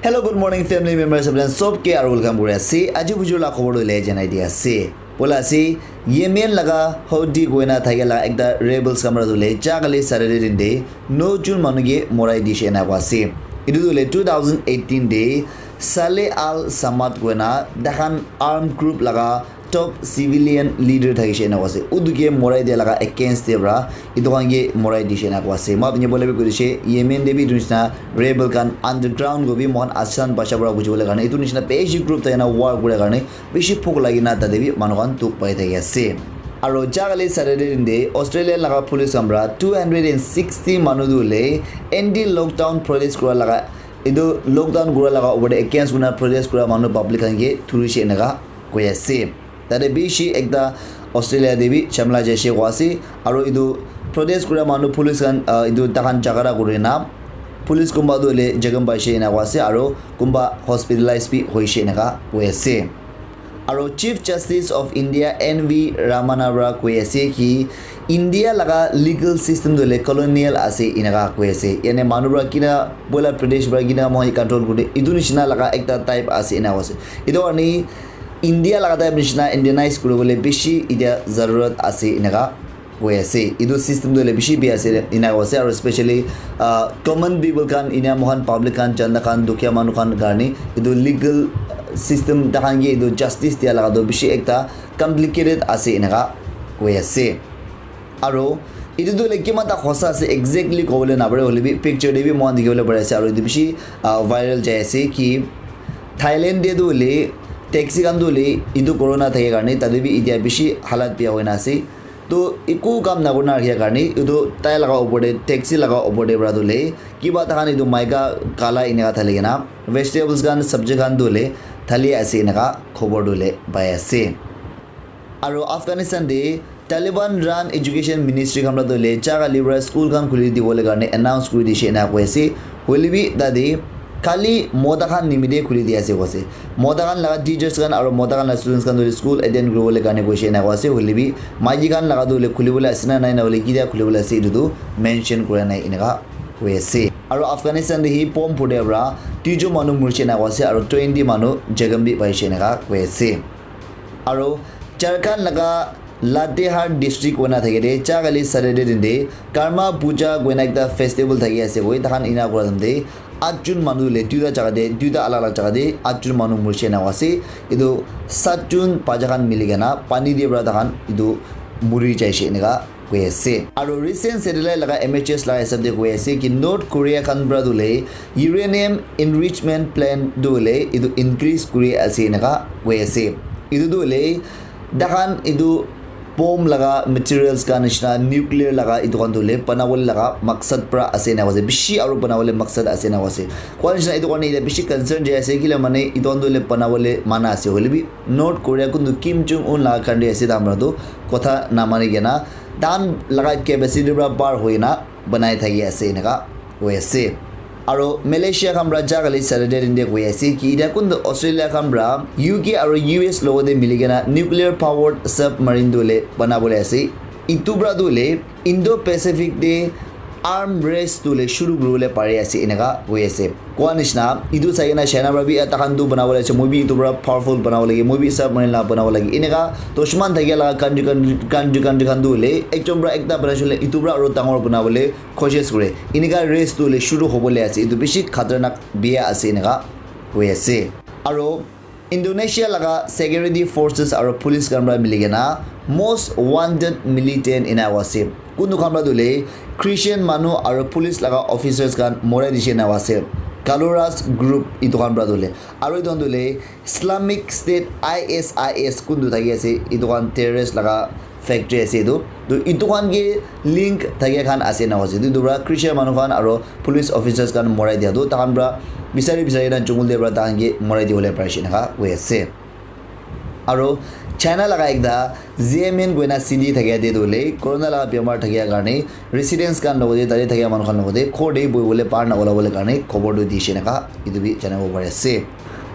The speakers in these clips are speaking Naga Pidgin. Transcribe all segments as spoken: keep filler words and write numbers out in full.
Hello, good morning, family members. Apni sob ke aru welcome kuri ase. Aji bujur la khobor tu le janai di ase. Bola ase, Yemen laga Houthi koina thake laga ekta rebels khan para tu le ja kali Saturday din de no jun manu ke morai dishe ena koa ase. Itu tu le two thousand eighteen de Saleh Al Samad koina dahan armed group laga top civilian leader thakishe ena koa ase. Utu ke morai dia laga against de pra itu khan ke morai dishe ena koa ase. Ma bini bole bi kuri she Yemen de bi itu nishina rebel khan underground ko bi mohan asan basha pra buji bole karne itu nishina beshi group thakina war kure karne bishi phuk lagi na tate bi manu khan dukh pai thaki ase. Aro ja kali Saturday din de Australia laga police khan pra two hundred and sixty manu tu le anti lockdown protest kura laga itu lockdown kura laga upor de against kurina protest kura manu public khan ke thurishe enaka koi ase. Tate bishi ekta Australia te bi chamla jaishe koa ase. Aro itu protest kura manu police khan, ah, itu takhan jhagara kurina police kunba tu hoile jakham paishe ena koa ase aro kunba hospitalize bi hoishe enaka koi ase. Aro Chief Justice of India N V Ramana para koi ase ki India laga legal system tu hoile colonial ase enaka koi ase. Yane manu para kina boila British para kina moi control kuri itu nishina laga ekta type ase ena koi ase. Itu karne India laga type nishina Indianize kuribole bishi itia zarurat ase enaka koi ase. Itu system tu hoile bishi bia ase ena koi ase, aro specially, ah, common people khan, ena mohan public khan, janda khan, dukhiya manu khan karne itu legal system takhan ke itu justice dia laga tu bishi ekta complicated ase enaka koi ase. Aro itu tu hoile kiman ta hosa ase exactly kobole napare, hoile bi picture de bi mohan dikhi bole pari ase, aro itu bishi, ah, viral jai ase ki Thailand de tu hoile taxi khan tu hoile itu corona thake karne tate bi itia bishi halat bia hoina ase. To eku kam nakurina rakhia karne itu tai laga opor te, taxi laga opor te para tu hoile kiba takhan itu maika kala eneka thali kena vegetables khan, sabji khan tu hoile thali ase eneka khobor tu hoile pai ase. Aro Afghanistan te Taliban run education ministry khan para tu hoile ja kali para school khan khuli dibole karne announce kuri dishe ena koi ase. Hoile bi tate khali mota khan nimite khuli di ase koi ase. Mota khan laga teachers khan aro mota khan laga students khan tu hoile school attend kuribole karne koishe ena koi ase. Hoile bi maiki khan laga tu hoile khulibole ase na nai, na hoile kitia khulibole ase, itu tu mention kura nai eneka koi ase. Aro Afghanistan te hi bomb phutia para duijon manu murishe ena koi ase aro twenty manu jakham bi paishe eneka koi ase. Aro Jharkhand laga Latehar district koina thake de ja kali Saturday din de Karma Puja koina ekta festival thaki ase koi, takhan ena kura time de atjon manu le duita jaga de, duita alak alak jaga de atjon manu murishe ena koi ase. Itu satjon bacha khan mili kena pani de para takhan itu muri jaishe eneka koi ase. Aro recent satellite laga images laga hisab de koi ase ki North Korea khan para tu hoile uranium enrichment plant tu hoile itu increase kuri ase eneka koi ase. Itu tu hoile takhan itu bomb laga materials khan nishina nuclear laga itu khan tu hoile banabole laga maksad para ase eneka koi ase. Bishi aro banabole maksad ase eneka koi ase. Koi nishina itu karne ite bishi concern jai ase kile mane itu khan tu hoile banabole mana ase. Hoile bi North Korea kuntu Kim Jong Un laga country ase, takhan para tu kotha namani kena takhan laga capacity para par hoina banai thaki ase eneka koi ase. Aro Malaysia khan para ja kali Saturday din de koi ase ki itia kuntu Australia khan para U K aro U S logo de mili kena nuclear powered submarine tu hoile banabole ase. Itu para tu hoile Indo Pacific de arm race tu hoile shuru kuribole pari ase eneka koi ase. Koi nishina itu sai kena China para bi takhan tu banabole ase, moi bi itu para powerful banabo lage, moi bi submarine la banabo lage eneka. Dushman thakia laga country, country, country, country khan tu hoile ekjon para ekta banai shole itu para aro dangor banabole koshish kure. Eneka race tu hoile shuru hobole ase. Itu bishi khatarnak bia ase eneka koi ase. Aro Indonesia laga security forces aro police khan para mili kena most wanted militant ena koi ase. Kuntu khan para tu hoile Christian manu aro police laga officers khan morai dishe ena koi ase. Kaluras group itu khan para tu hoile. Aro itu khan tu hoile Islamic State I S I S kuntu thaki ase. Itu khan terrorist laga factory ase itu. To itu khan ke link thakia khan ase ena koi ase. Itu para Christian manu khan aro police officers khan morai dia tu takhan para bisari bisari na jungle te para takhan ke morai dibole parishe eneka koi ase. Aro China laga ekta Xiamen koina city thakia te tu hoile corona laga bemar thakia karne residents khan logote tate thakia manu khan logote ghor te bohibole bahar na olabole karne khobor tu dishe eneka itu bi janabo pari ase.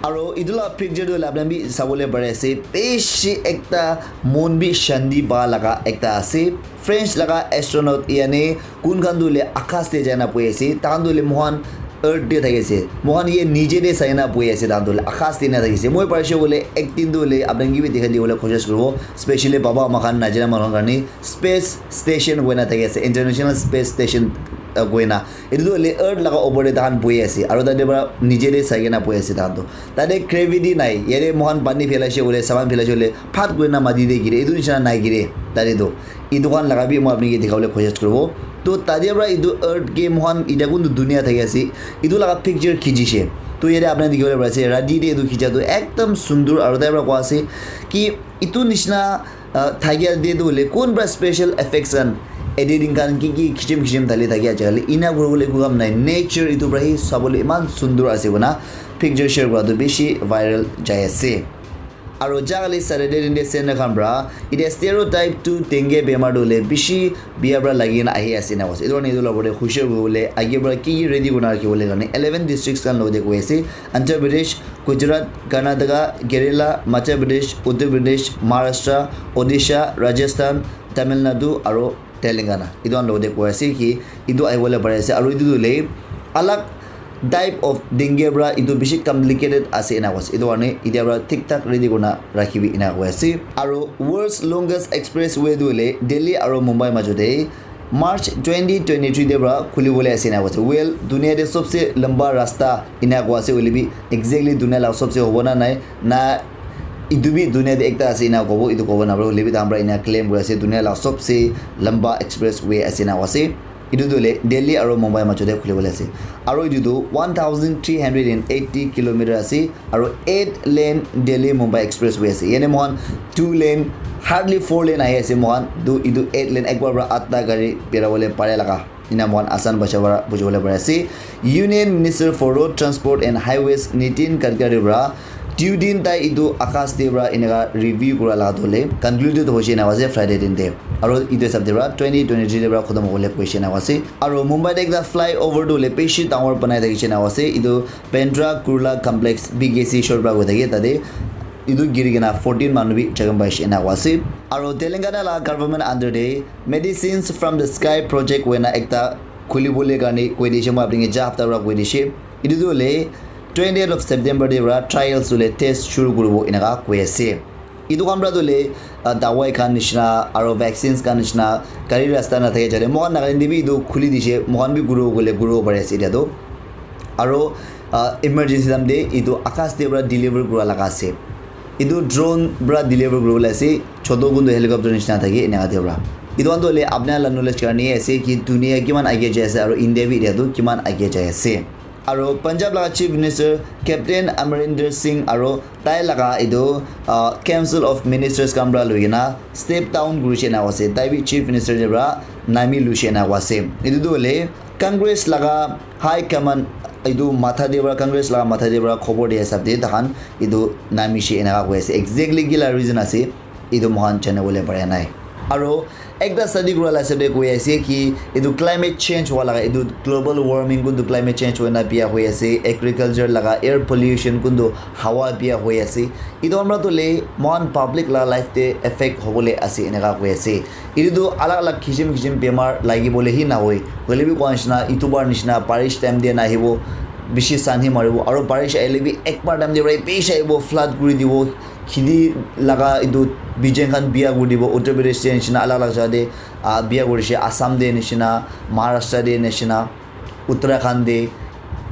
Aro itu la picture tu hoile apni khan bi sabole pari ase, bishi ekta mon bi shanti pa laga ekta ase. French laga astronaut yane kun khan tu hoile akas te jaina bohi ase, takhan tu hoile moikhan earth te thaki ase. Moikhan ye niche te sai na bohi ase, tahan tu hoile akas te na thaki ase. Moi parise koile ek din tu hoile apni khan ke bi dikhai dibole koshish kuribo, specially baba ama khan, najana manu khan karne space station koina thaki ase, International Space Station, uh, koina. Etu tu hoile earth laga opor te tahan bohi ase, aro tate para niche te sai kena bohi ase tahan tu. Tate gravity nai, yate moikhan pani phelaise koile, saman phelaise koile, phat koina mati te gire, etu nisina nai gire tate tu. Etu khan laga bi moi apni ke dikhawole koshish kuribo. To tate para etu earth ke moikhan etiya kuntu dunia thaki ase, etu laga picture khichishe. To yate apni khan dikhawole pari ase, rati te etu khicha tu ekdam sundur, aro tai para koa ase ki etu nisina, ah, thakia te tu hoile kun para special effects khan, editing khan, ki ki khichim khichim thali thakia jaga le ena kuribole eku kam nai. Nature etu para hi sabole eman sundur ase koina picture share kura tu bishi viral jai ase. Aro jaga le Saturday din te sender khan para etiya stereotype tu dengue bemar tu hoile bishi bia para lagi kena ahi ase ena koise. Etu karne etu la opor te hushar kuribole age para ki ki ready kurina rakhibole karne eleven districts khan logote koi ase. Andhra Pradesh, Gujarat, Karnataka, Kerala, Madhya Pradesh, Uttar Pradesh, Maharashtra, Odisha, Rajasthan, Tamil Nadu aro Telangana. Etu khan logote koi ase ki etu ahibole pari ase aro etu tu hoile alag type of dengue para etu bishi complicated ase ena koise. Etu karne etiya para thik thak ready kurina rakhibi ena koi ase. Aro world's longest expressway tu hoile Delhi aro Mumbai majo te March twenty twenty-three te para khulibole ase ena koise. Well, dunia te sobse lamba rasta ena koa ase hoile bi exactly dunia la sobse hobo na nai na, etu bi dunia te ekta ase ena kobo, etu kobo na pare, hoile bi tahan para ena claim kuri ase dunia la sobse lamba expressway ase ena koa ase. Etu tu hoile Delhi aro Mumbai majo te khulibole ase. Aro etu tu one thousand three hundred and eighty kilometer ase. Aro eight lane Delhi Mumbai expressway ase. Yate moikhan two lane, hardly four lane ahi ase moikhan. Tu etu eight lane ekbar para atta gari birabole pare laga. Ena moikhan asan bhasha para bujibole pari ase. Union Minister for Road Transport and Highways Nitin Gadkari para due din tai etu akas te para eneka review kura laga tu hoile concluded hoise ena ase Friday din te. Aro etu hisab te para twenty twenty-three te para khotom hobole koise ena ase. Aro Mumbai te ekta flyover tu hoile bishi dangor banai thakishe ena ase. Etu Bandra Kurla Complex, B K C short para koi thake, tate etu giri kena fourteen manu bi jakham paishe ena koa ase. Aro Telangana la government under te Medicines from the Sky project koina ekta khulibole karne koi dishe, moi apni ke ja hapta para koi dishe. Etu tu hoile twentieth of September te para trials hoile test shuru kuribo eneka koi ase. Etu khan para tu hoile, ah, dawai khan nishina aro vaccines khan nishina gari rasta na thake jale moikhan Nagaland te bi etu khuli dishe, moikhan bi guru koile guru pari ase etiya tu. Aro, ah, emergency time te etu akas te para deliver kura laga ase. Etu drone para deliver kuribole ase, choto kuntu helicopter nishina thake eneka te para. Etu khan tu hoile apna la knowledge karne ase ki dunia kiman age jai ase aro India bi etiya tu kiman age jai ase. Aro Punjab laga Chief Minister Captain Amarinder Singh aro tai laga etu, ah, Council of Ministers khan para loi kena step down kurishe ena ase. Tai bi Chief Minister te para nami luishe ena ase. Etu tu hoile Congress laga high command etu matha te para, Congress laga matha te para khobor dia hisab te takhan etu namishe eneka koi ase. Exactly kila reason ase, etu moikhan janibole paria nai. Aro ekta study kura la hisab te koi ase ki etu climate change hua laga, etu global warming kuntu climate change hoina bia hoi ase, agriculture laga, air pollution kuntu hawa bia hoi ase. Etu khan para tu hoile moikhan public la life te effect hobole ase eneka koi ase. Etu tu alag alag kisim kisim bemar lagibole hi nahoi. Hoile bi koa nishina, etu bar nishina, barish time te nahibo, bishi sun hi maribo, aro barish ahile bi ekbar time te para bishi ahibo, flood kuri dibo, kheti laga etu bijan khan bia kuri dibo. Uttar Pradesh te nishina alag alag jaga te, ah, bia kurishe, Assam te nishina, Maharashtra te nishina, Uttarakhand te,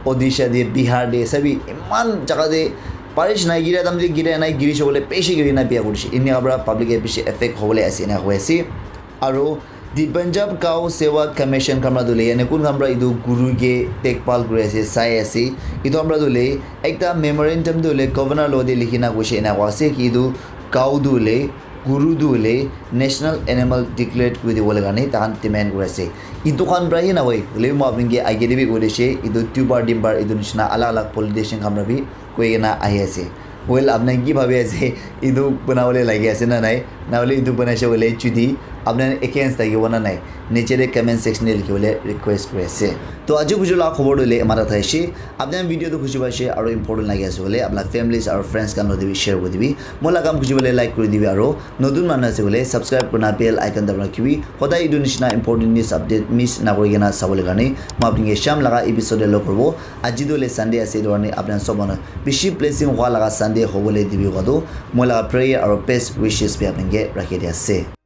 Odisha te, Bihar te, sabi eman jaga te barish nai gira time te gira nai girishe koile bishi giri na bia kurishe. Eneka para public ke bishi effect hobole ase eneka hoi ase. Aro the Punjab Gau Seva Commission khan para tu hoile, yani kun khan para etu guru ke dekbhal kuri ase, sai ase. Etu khan para tu hoile, ekta memorandum tu hoile governor logote likhi na koise ena koa ase ki etu gau tu hoile, guru tu hoile national animal declared kuri dibole karne takhan demand kuri ase. Etu khan para hi nahoi, hoile bi moi apni ke age te bi koi dishe, etu duibar dinbar etu nishina alag alag politician khan para bi koi kena ahi ase. Well, apni ki bhabi ase, etu banabole lagi ase na nai? Na hoile etu banai se hoile chudi apni khan against thakibo na nai, niche te comment section te likhi bole request kuri ase. To aji buju la khobor tu hoile eman ta thaise. Apni khan video tu khushi paise aru important lagi ase hoile apna families aru friends khan logot bi share kuri dibi. Moi la kam khushi bole like kuri dibi aru notun manu ase hoile subscribe kurina bell icon dabana rakhibi. Hodai etu nishina important news update miss na kuri kena sabole karne moi apni ke sham laga episode te log koribo. Aji tu hoile Sunday ase, etu karne apni khan sob manu bishi blessing hua laga Sunday hobole dibi koa tu moi laga prayer aru best wishes bi apni ke rakhi di ase.